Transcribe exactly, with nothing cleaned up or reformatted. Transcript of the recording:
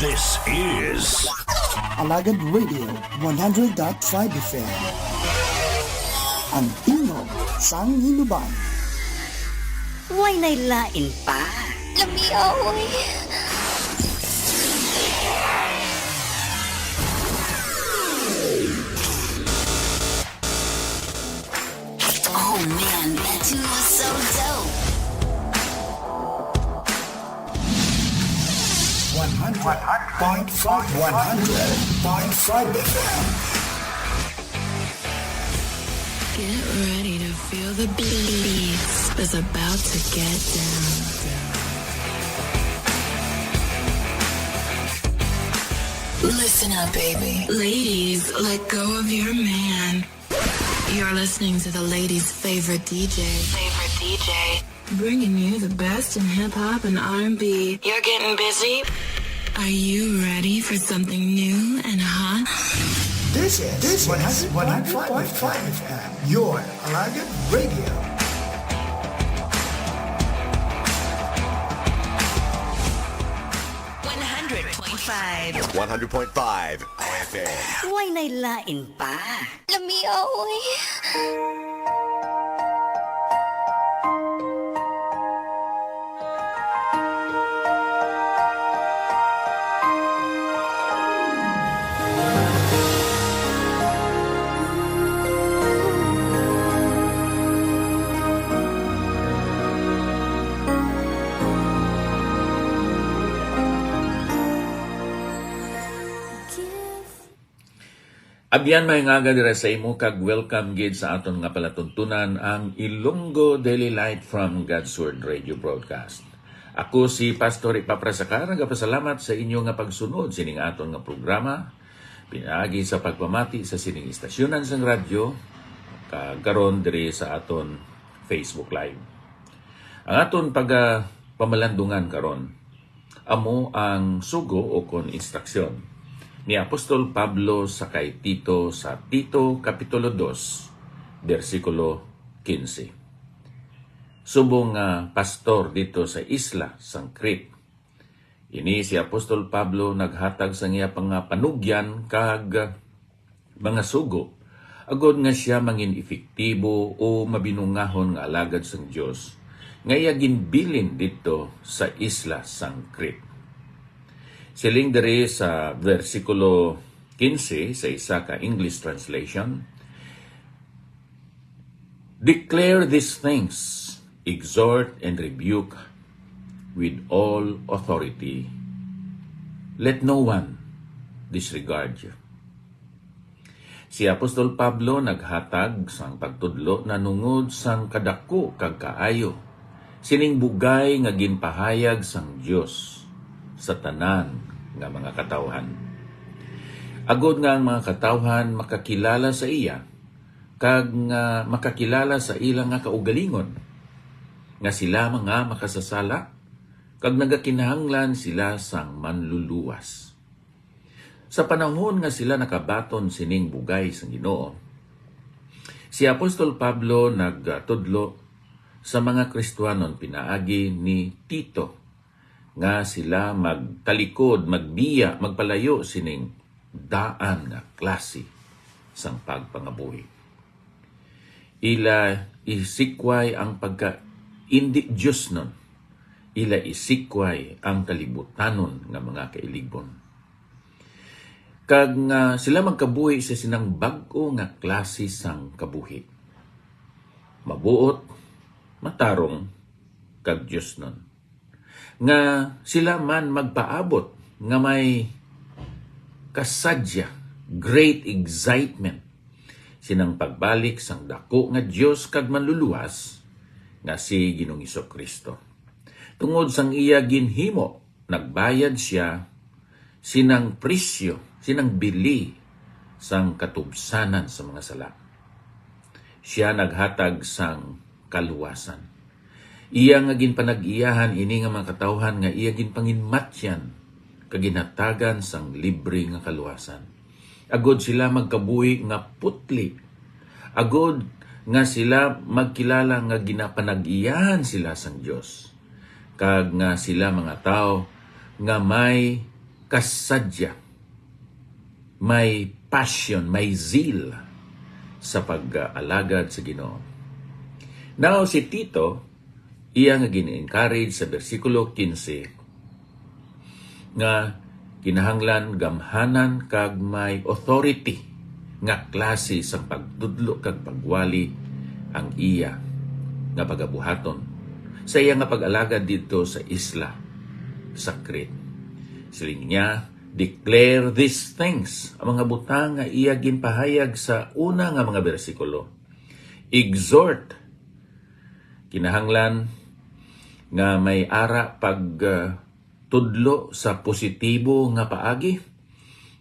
This is Alagad Radio one hundred dot five F M. Ang tingog sang Hinubaan. Way na'y lain pa. Lamia, oy. Oh man, that tune was so dope. One hundred point five, one hundred point five F M. Get ready to feel the beats that's about to get down. Listen up, baby. Ladies, let go of your man. You're listening to the ladies' favorite D J. Favorite D J. Bringing you the best in hip hop and R and B. You're getting busy? Are you ready for something new and hot? This is, this is one hundred point five F M, your Alagad Radio. One hundred point five. One hundred point five F M. Way na'y lain pa. Lamia, oy. Abyan, maayong aga dira sa imo, kag welcome gid sa aton nga palatuntunan, ang Ilonggo Daily Light from God's Word Radio Broadcast. Ako si Pastor Ipapras Acar, nagapasalamat sa inyo nga pagsunod sining aton nga programa, pinaagi sa pagpamati sa sining istasyonan sang radyo, kag karon diri sa aton Facebook Live. Ang aton pagapamalandungan karon amo ang sugo o kon instruksyon ni Apostol Pablo sa kay Tito sa Tito Kapitulo dos, bersikulo quince. Subong nga pastor dito sa isla sang Crete, ini si Apostol Pablo naghatag sang iya pang-, panugyan kag mga sugo, agod nga sia mangin epektibo o mabinungahon nga alagad sang Dios nga iya ginbilin didto sa isla sang Crete. Siling diri sa bersikulo quince sa isa ka English translation, "Declare these things, exhort and rebuke with all authority. Let no one disregard you." Si Apostol Pablo naghatag sang pagtudlo nanungod sang kadako kag kaayo sining bugay nga ginpahayag sang Dios sa tanan nga mga katawhan, agod nga ang mga katawhan makakilala sa iya kag nga makakilala sa ila nga kaugalingon, nga sila mga makasasala kag nagakinahanglan sila sang Manluluwas. Sa panahon nga sila nakabaton sining bugay sang Ginoo, si Apostol Pablo nagtudlo sa mga Kristiyanon pinaagi ni Tito nga sila magtalikod, magbiya, magpalayo sining daan nga klase sang pagpangabuhi. Ila isikway ang pagka-indi-diosnon. Ila isikway ang kalibutanon nga mga kailigbon. Kag nga sila magkabuhi sa sinang bag-o nga klase sang kabuhi. Mabuot, matarong, kag diosnon. Nga sila man magpaabot nga may kasadya, great excitement, sinang pagbalik sang dako nga Dios kag Manluluwas nga si Ginoong Jesu-Cristo. Tungod sang iya ginhimo, nagbayad sia sinang presyo, sinang bili sang katubsanan sa mga sala. Sia naghatag sang kaluwasan. Iya nga ginpanag-iyahan ini nga mga katawhan nga iya ginpanginmatyan kag ginhatagan sang libre nga kaluwasan, agod sila magkabuhi nga putli, agod nga sila magkilala nga ginapanag-iyahan sila sang Dios, kag nga sila mga tawo nga may kasadya, may passion, may zeal sa pag-alagad sa Ginoo. Now, si Tito, iya nga gin-encourage sa bersikulo quince, nga kinahanglan gamhanan kag may authority nga klase sang pagtudlo kag pagwali ang iya nga pagabuhaton sa iya nga pag-alagad didto sa isla sa Crete. Siling niya, "Declare these things," ang mga butang nga iya ginpahayag sa una nga mga bersikulo. "Exhort," kinahanglan nga may ara pag, ah, tudlo sa positibo nga paagi,